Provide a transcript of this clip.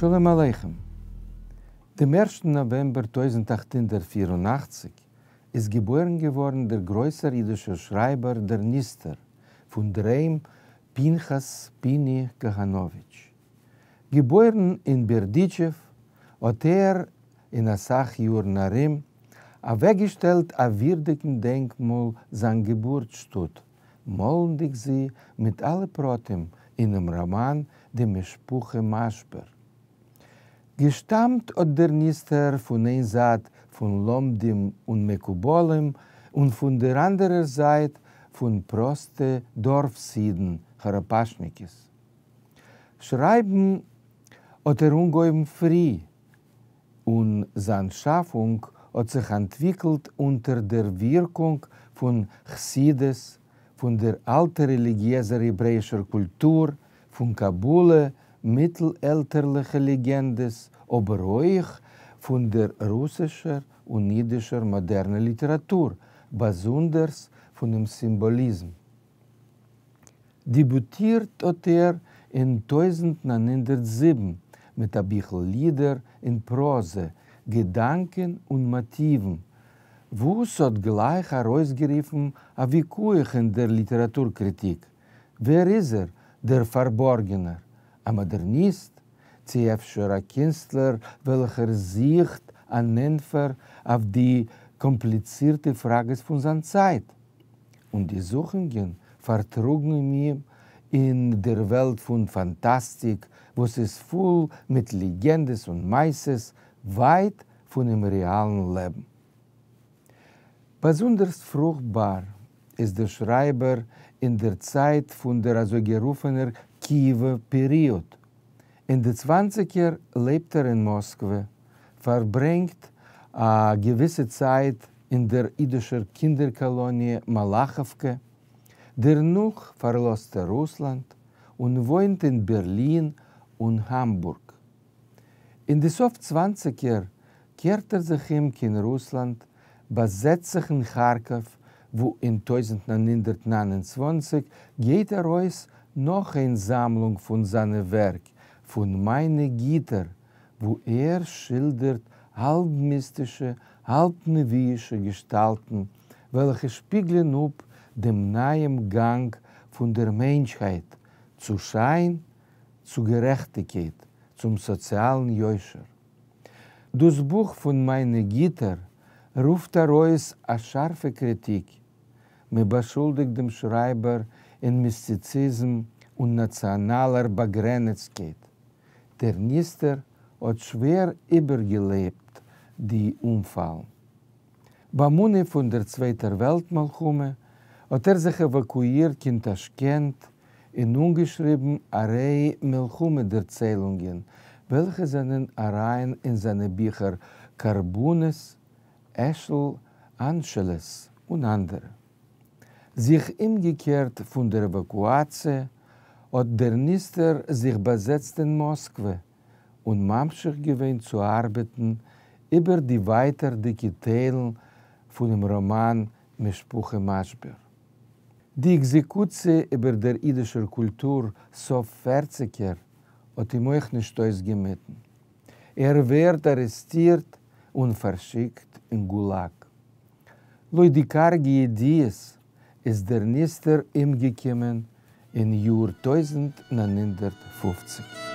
שלום עליכם. דעם ערשטן נאוועמבער 1884 איז געבוירן געווארן דער גרויסער אידישער שרייבער דער נסתר פון דער היים פנחס פיני קאהאנאוויטש. געבוירן אין בערדיטשעוו האט ער אין אסאך יארן ארום אוועקגעשטעלט א ווירדיגן דענקמאל זיין געבורט-שטאט, מאלנדיג זי מיט אלע פרטים אינעם ראמאן די משפחה מאשבער. געשטאמט האט דער נסתר פון איין זייט פון לומדים און מקובלים און פון דער אנדערער זייט פון פראסטע דארפס-אידן האראפאשניקעס. שרייבן האט ער אנגעהויבן פרי, און זיין שאפונג האט זיך אנטוויקלט אונטער דער ווירקונג פון חסידות, פון דער אלטער רעליגיעזער העברעאישער קולטור, פון קבלה, מיטלעלטערליכע לעגענדעס, אבער אויך פון דער רוסישער און אידישער מאדערנער ליטעראטור, באזונדערס פונעם סימבאליזם. דעביוטירט האט ער אין 1907 מיט א ביכל לידער אין פראזע, געדאנקען און מאטיוון, וואס האט גלייך ארויסגערופן א וויכוח אין דער ליטעראטור-קריטיק, ווער איז ער, דער פארבארגענער? א מאדערניסט? צי אפשר א קינסטלער וועלכער זוכט אן ענטפער אויף די קאמפליצירטע פראגעס פון זיין צייט? און די זוכונגען פארטראגן אים אין דער וועלט פון פאנטאסטיק וואס איז פול מיט לעגענדעס און מעשות ווייט פונעם רעאלן לעבן. באזונדערס פרוכטבאר איז דער שרייבער אין דער צייט פון דער אזוי-גערופענער קיעווער פעריאד. אין די צוואנציגער לעבט ער אין מאסקווע, פארברענגט א געוויסע צייט אין דער אידישער קינדער-קאלאניע מאלאכאווקע, דערנאך פארלאזט ער רוסלאנד און וואוינט אין בערלין און האמבורג. אין די סוף צוואנציגער קערט ער זיך אום קיין רוסלאנד, באזעצט זיך אין כארקאוו, וואו אין 1929 גייט ארויס נאך איין זאמלונג פון זיינע ווערק, פון מיינע גיטער, וואו ער שילדערט האלב-מיסטישע, האלב-נביאישע געשטאלטן, וועלכע שפיגלען אפ דעם נייעם גאנג פון דער מענטשהייט צו שיין, צו גערעכטיגקייט, צום סאציאלן יושר. דאס בוך פון מיינע גיטער רופט ארויס א שארפע קריטיק. מען באשולדיגט דעם שרייבער אין מיסטיציזם און נאציאנאלער באגרעניצטקייט. דער נסתר האט שווער איבערגעלעבט די אנפאלן. ביים אנהייב פון דער צווייטער וועלט מלחמה האט ער זיך עוואקואירט קיין טאשקענט און אנגעשריבן א ריי מלחמה דערציילונגען וועלכע זענען אריין אין זיינע ביכער קרבנות, אשל אנשלס און אנדערע. זיך אומגעקערט פון דער עוואקואציע האט דער נסתר זיך באזעצט אין מאסקווע און ממשיך געווען צו ארבעטן איבער די ווייטערדיגע טיילן פונעם ראמאן משפחה מאשבער. די עקזעקוציע איבער דער אידישער קולטור סוף פערציגער האט אים אויך נישט אויסגעמיטן. ער ווערט ארעסטירט און פארשיקט אין גולאג. לויט די קארגע ידיעות איז דער נסתר אומגעקומען אין יאר 1950.